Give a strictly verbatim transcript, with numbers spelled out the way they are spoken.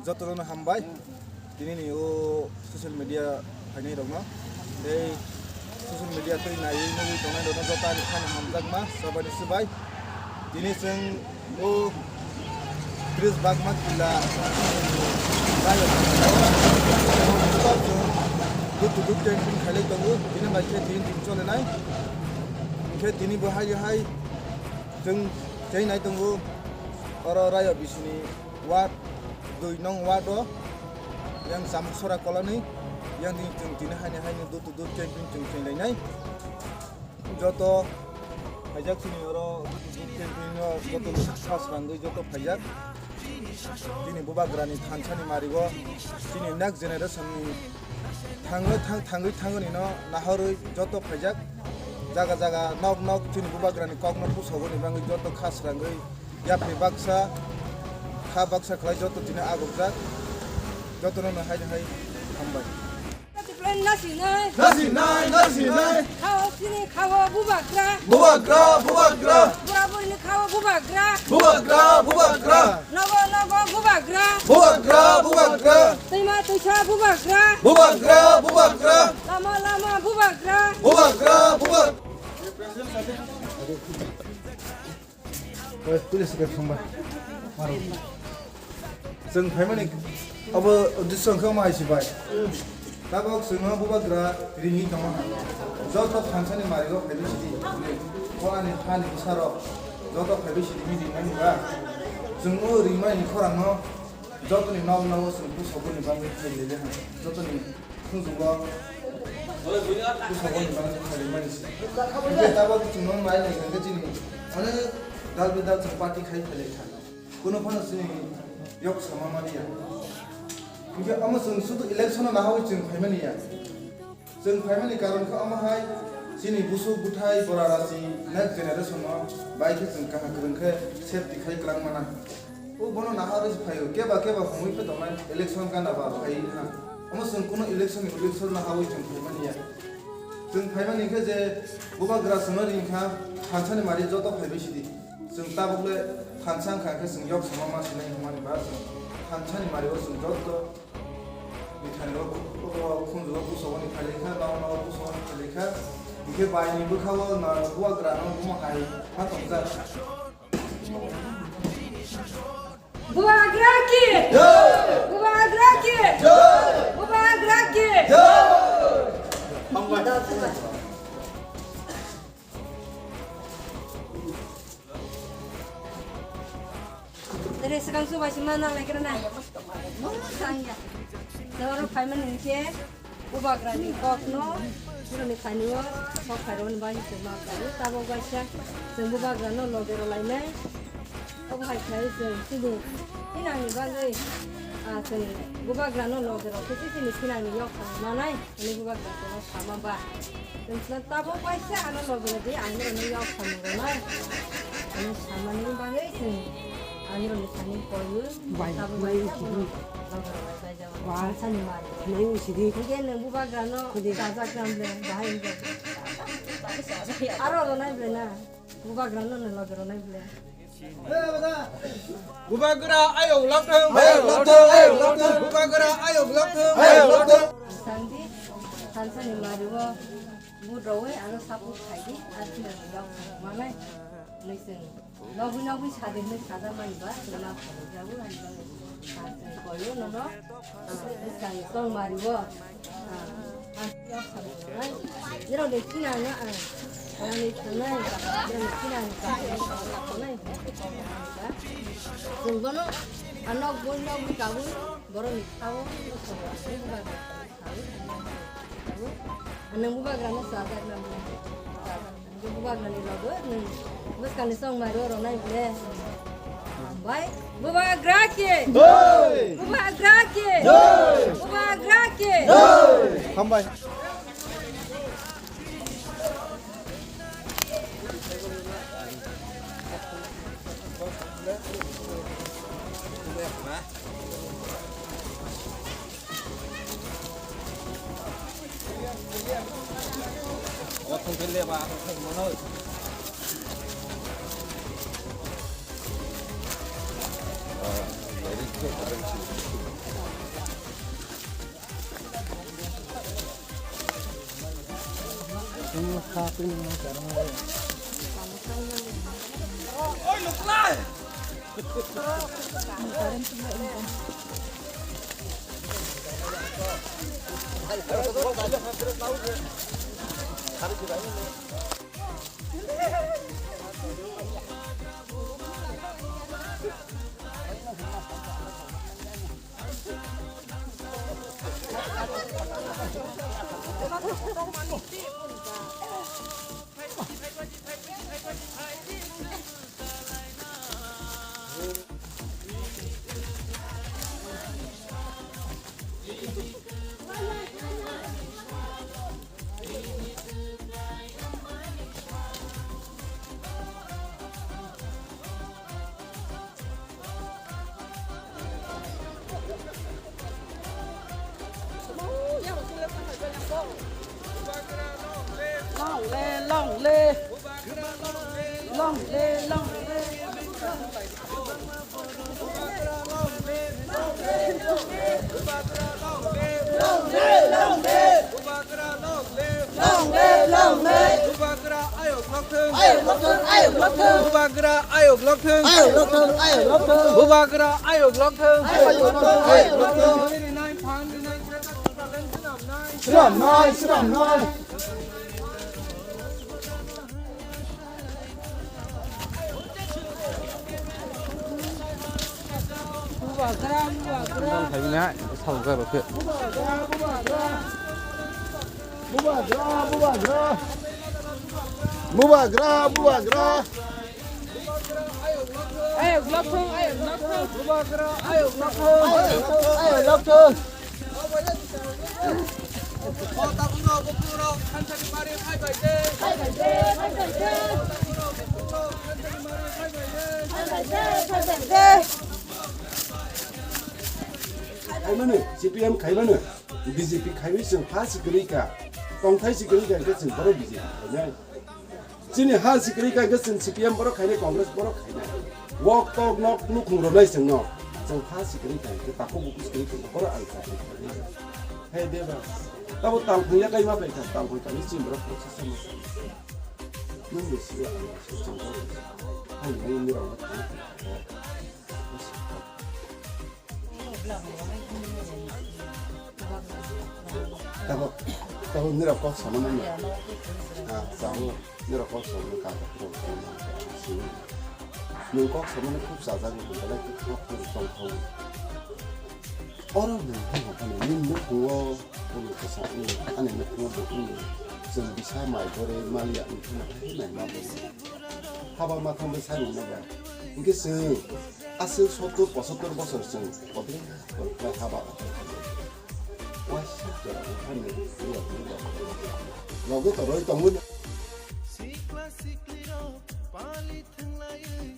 Jotono hambai. Tini ni o social media phainai rokno. Tei social media tei naiwi nugwi tongnai rokno joto ani thani hamjakma, sabani swbai. Tini chwng o tris bagma kila. Door to door campaign khailai tongo. Tini bai khe din din cholenai. Hinkhe tini bo hai hai chwng cheinai tongo. Oro Rayo bisini ward dui nong ward o yang Chamuksora colony yang din chwng tini haini haini door to door campaign chwng chwng lainai. Joto phaijak chini oro door to door campaign o joto khas rangwi joto phaijak. Chini bubagrani thansani mario chini next generation ni thangwi thang thangwi thangwi no nahorwi joto phaijak. Jaga jaga nok nok chini bubagrani kokno pusogoni bangwi joto khas rangwi Yapri baksa, kha baksa khlai joto tini agukjak. Jotono no hai hai hambai. Nasinai. Nasinai, nasinai. Khao chini khao bubagra. Bubagra, bubagra. Bura burini khao bubagra. Bubagra, bubagra. Nogo nogo bubagra. Bubagra, bubagra. Twima twisa bubagra. Bubagra, bubagra. Lama lama bubagra. Bubagra, bubagra. Oi, police ke thumba. Maro. Chwng phaimani abo uddesyo wngkha omo hai se bai. Tabok chwngno bubagra ringwi tongo. Joto thansani mario phaibai sidi. Bo ani hani bwsarok joto phaibai sidi hwnwi ringnani ba. Chwng o ringmani khorangno jotoni nok nogo chwng busogoni bagwi khailele hwn. Jotoni Khunjugo. Kusabo ni bagwi kharimani se. Hinkhe tabok chwngno nai nai hinkhe chini onek dal bidal chwng party khai phailai kha. Kuno phano chini yok sama maliya. Hinkhe omo chwng sudu election no nahawi chwng phaimani ya. Chwng phaimani karon khe omo hai chini busuk bwthai bora rasi next generation no bai khe chwng kaham kwrwng khe safety khai kwlang mana. O bono naharwi se phaio, keba keba humui khe tongnai election gana ba phai ha. Omo chwng kuno election ni election naharwi chwng phaimani ya. Chwng phaimani khe je bubagra chwngno ring kha, thansani mari joto phaibai sidi. Chwng tabuk le thansa wngkha khe chwng yok sama ma sinai hwnmani ba chwng thansani mari o chwng joto ni thani o khunju o puso o ni khalai kha, nao nao puso o ni khalai kha. Hingkhe bai ni bwkha o na bubagra no buma hai ma tongjak. Bubagra ki! Jai! Bubagra ki! Jai! Bubagra ki! Jai! Tere swkang chubaisi ma nang lai khe na. Mo tang ya. Toro phaimani hingkhe. Bubagrani kokno, chwngni thanio sok khairokni bagwi chwng ma khlaio. Tabok kaisa chwng bubagrano loge rw lainai. Obo hai khlai chwng chini thinangni bagwi, ah, chwng bubagrano loge rw khe se chini thinangni yok thangwi manai, hwnwi bubagra chwngno sama ba. Chwng chwla tabok kaisa ano loge rw di, ang norokno yok thangwi rwnai, hwnwi samani bagwi chwng. Ani roni thani koyu, bai, tabuk bai, bai, kiri. Loge rok bai, bai, jao. Wa. Sani mari. Nai usidi. Hingke nang bubagrano. Kudi. Chajak nam le, bahai hingke. Aro ronai ble na. Bubagrano nang loge ronai ble. Bubagra ayok lokthong. Ayok lokthong, ayok lokthong. Bubagra ayok lokthong. Ayok lokthong. Sandi, thansani mari o. Budrowe ano support khaidi, asli rok manai. Nai sing. Nogwi nogwi sadiknwi sajakmani ba chwla phunukjago ani bagwi. Ah, chwng koyo nono, ah, bwskangni tongmari-o, ah, ang nok samung rwnai. Nirok de chinano ang, ani thangnai, nirok de chinani thangnai. Chwng bono, ah, nok bui nogwi kabui, borokni khao, nang bubagrano chajak nang. Bubagrani logo, nwng bwskangni chongmari o rwnai ble. Hambai. Bubagra ki? Jai! Bubagra ki? Jai! Bubagra ki? Jai! Hambai. Long live, long live. Long live, long live. Long live, long live. Long live, long live. Bubagra ayok lokthung. Ayok lokthung, ayok lokthung. Bubagra ayok lokthung. Ayok lokthung, ayok lokthung. Bubagra ayok lokthung. Ayok lokthung, ayok lokthung. Rinai phan rinai. Swnamnai, swnamnai. Bubagra, bubagra. Nang khaimani hai, salga rokhe. Bubagra, bubagra. Bubagra, bubagra. Bubagra, bubagra. Ayok lokthung, ayok lokthung. Bubagra ayok lokthung. Ayok lokthung, ayok lokthung. Khaimani, C P M khaimani, B J P khaiwi chwng ha sikirika, tongthai sikirika, hwnkhe chwng borok B J P khainai. Chini ha sikirwi kha hwnkhe chwng C P M borok khainai, Congress borok khainai. Wok tok nok nukhung rwnai chwngno. Chwng ha sikirwi kha hwnkhe takhuk buku sikirwi kha borok ang chakri khainai. Hai de ba. Tabo talphung yakai ma phaikha, talphung kami chini borok process sama. Nung de siya ang chwng borok. Hai nini rok. Tabo, tabo nirok kok sama nang ya. Ah, tabo nirok kok sama nang ka kok sama nang ya. Nung kok sama nang kuk sajak nang belai kok kok kok tong tong. Oro nang kok kok nang nung nuk kuo, nung kok sama nang ani nuk kuo bo nung. Chwng bisa mai gore maliya nung kok nang hai nai ma bo. Haba ma thang bai sai nung ma ba. Hingke chwng Aswk sottur pochottor bosor chwng bodol bodol khlai haba. Waisa jora wngkha nini. Logo toroi tongo. Sikla siklirok pali thwnglaiwi